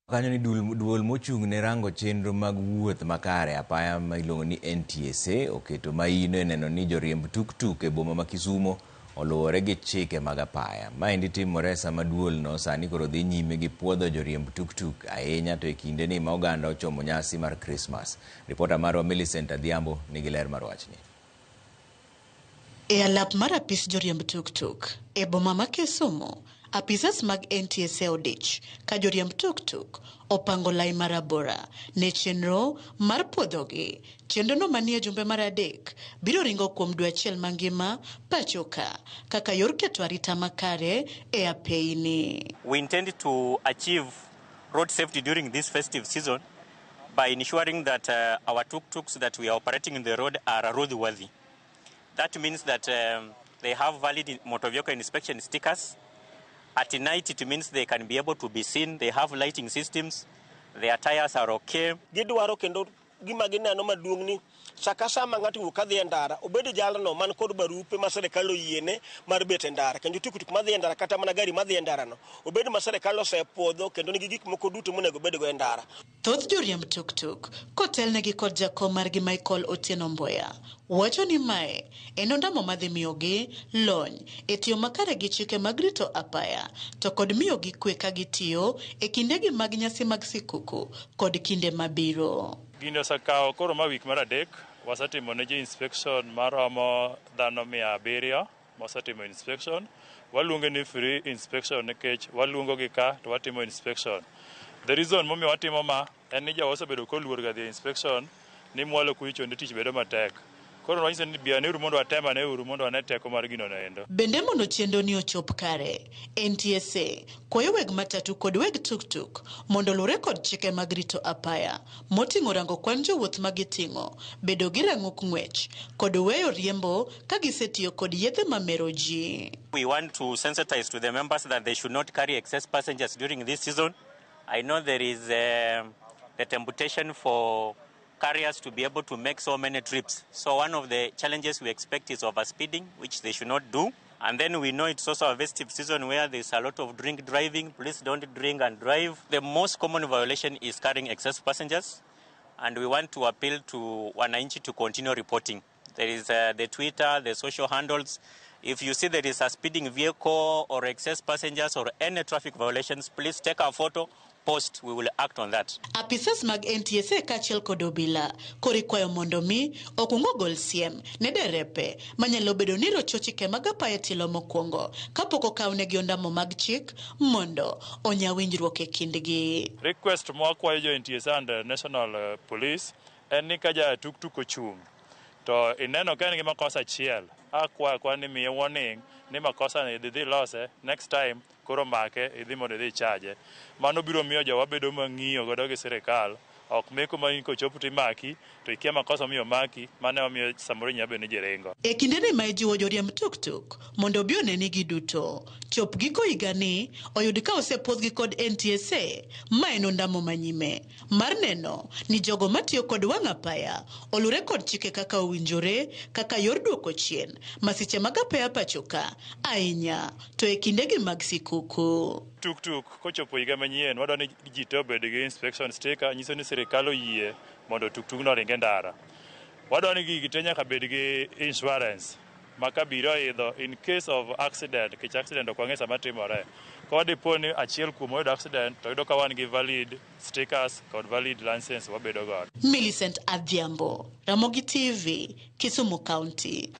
Kanyo ni duol mochung' ne rango chenro mag wuoth makare apaya ma iluongo ni NTSA oketo maino e neno ni joriemb tuktuk e boma ma Kisumo oluwore gi chike mag apaya. Maendi timore sama duol no sani koro dhi nyime gi puodho joriemb tuktuk ahinya to e kinde ni ma oganda ochomo nyasi mar Krismas. Ripota marwa Millicent Adhiambo nigi ler mar wachni. E alap mar apis joriemb tuktuk e boma ma Kisumu, apisas mag NTSA odich ka joriemb tuktuk opango lai marabora ne chenro mar puodhogi. Chenrono manie jumbe mar 3 biro ringo kuom dwe achiel mangima pacho ka kaka yor keto arita makare e apeyni. We intend to achieve road safety during this festive season by ensuring that our tuk-tuks that we are operating in the road are roadworthy. That means that they have valid motor vehicle inspection stickers. At night, it means they can be able to be seen. They have lighting systems. Their tires are okay. Gidwaro kendo gima gineno maduong' ni saka sama ng'ato wuok kadhi e ndara obed jalno man kod barupe ma sirikal oyiene mar bet e ndara kendo tuktuk madhi e ndara kata mana gari madhi e ndara no obed ma sirikal osepuodho kendo nigi gik moko duto monego bedgo e ndara. Thoth joriemb tuktuk kotelnegi kod jakom margi Michael Otieno Mboya wacho ni mae en ondamo madhi miyogi lony e tiyo makare gi chike mag rito apaya to kod miyogi kwe ka gitiyo e kindegi mag nyasi mag sikuku kod kinde mabiro. Gini osekawo koro ma wik mar 3 wasetimo ne ji inspection maromo dhano 700 mosetimo inspection. Waluonge ni free inspection nikech waluongo gi ka to watimo inspection. The reason momiyo watimo ma en ni jowa osebedo koluor ga dhi e inspection ni mwalo kucho ndi tich bedo matek. Koro wanyiso ni bianeuru mondo watem ane uru mondo wane teko mar gino noendo. Bende mondo chenro ni ochop kare, NTSA kwayo weg matatu kod weg tuktuk mondo oluwre kod chike mag rito apaya moting'o rango kwan jowuoth ma giting'o, bedo gi rang'uk ng'wech kod weyo riembo ka gisetiyo kod yedhe mamero ji. We want to sensitize to the members that they should not carry excess passengers during this season. I know there is the temptation for carriers to be able to make so many trips. So one of the challenges we expect is overspeeding, which they should not do. And then we know it's also a festive season where there's a lot of drink driving. Please don't drink and drive. The most common violation is carrying excess passengers. And we want to appeal to wananchi to continue reporting. There is the Twitter, the social handles. If you see there is a speeding vehicle or excess passengers or any traffic violations, please take a photo, post, we will act on that. Apisas mag NTSA kaachiel kod obila koro ikwayo mondo mi okuong ogol siem ne derepe manyalo bedo ni rocho chike mag apaya tielo mokwongo kapok okawnegi ondamo mag chik mondo onya winjruok e kindgi. Request mwakwayo jo NTSA and National Police en ni ka ja tuktuk ochung' to ineno ka en gi makosa achiel, akwayo akwa ni miye warning ni makosa ni idhi lose next time koro make idhi mondo idhi ichaje. Mano biro miyo jowa bedo mang'iyo godo gi sirikal, ok meko ma in kochopo to imaki to ikia makosa miyo maki, mano ema samoro inyalo bedo ni ji ringo. E kindeni ma ijiwo joriemb tuktuk mondo obi one ni giduto chop giko higani oyud ka osepuodhgi kod NTSA ma en ondamo manyime mar neno ni jogo matiyo kod wang' apaya olure kod chike kaka owinjore kaka yor duoko chien masiche mag apaya pacho ka ahinya to e kindegi mag sikuku. Tuktuk kochopo higa manyien wadwa ni ji te obed gi inspection sticker nyiso ni sirikal oyie mondo tuktuk no oring e ndara. Wadwa ni gigi te nyaka bed gi insurance ma ka biro idho in case of accident, nikech accident ok wang'e sama timore. Ka dipo ni achiel kuom oyudo accident to yudo ka wan gi valid stickers kod valid license wabedo godo. Millicent Adhiambo, Ramogi TV, Kisumu County.